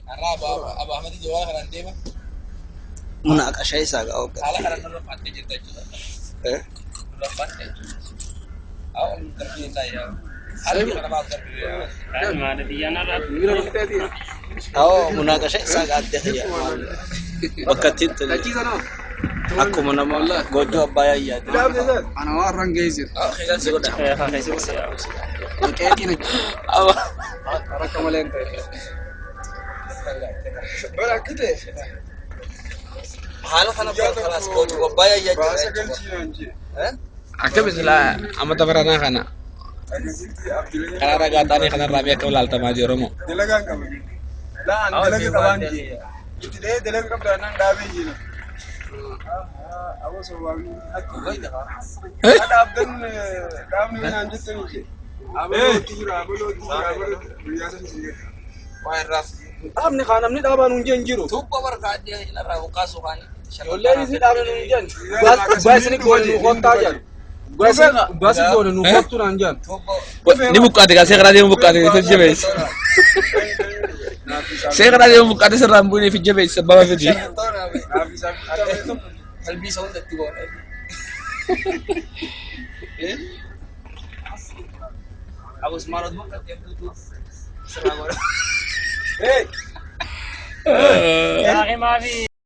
Har'a Abu Ahmad jawaala kanaan deema. Munaaqashaa isaa gaa Haala hoggaa. kanaan nurra faattee jirta jechuudha. Nurra faattee jechuudha. Haa ol darbii hin taa'e. Haala kana maal darbii? Awoo munaaqashaa isaa gaa adda ta'e bakka itti akkuma nama goojjoo abbaa yaayyaati. Ana waan rangeessir. Si godha. Qeeqiin harka malee hin ta'e. Haala kana kalaas goojjoo abbaa yaayyaa jira jechuudha. Akkami silaa amma tabaranaa kana karaa ragaa taanii kanarraa mee akkam laaltamaa jiru Oromoo? Dalagaan qaba. Laan dalaga qabaan jee. Itti dhahee dalaga qabdaa naan dhaabee jira. Awwa sobaamni akka dhaabdan dhaabni naan jettanii jee. Abalootti jira, abalootti jira, abalootti guyyaa san isin jedha. Waa irraas. Dhaabni kaa namni dhaabaan hin jeen jiru. Tuubboo barkaadhee irraa buqqaasuu kaanii. Ijoolleen isin dhaabne nu hin jeen. Dhugaa isin goone nu kottaa jedhan. Dhugaa isin goone nu kottu naan jedhan. Ni buqqaate gaa seeqaraa deemu buqqaate fi jabeessa. Seeqaraa deemu buqqaate sirraa hin buune fi jabeessa baba fidi. Qalbii isa hundatti goone. Abu Usmaan Oduu kan deemtuutu sirraa goone. Hey! Maafi.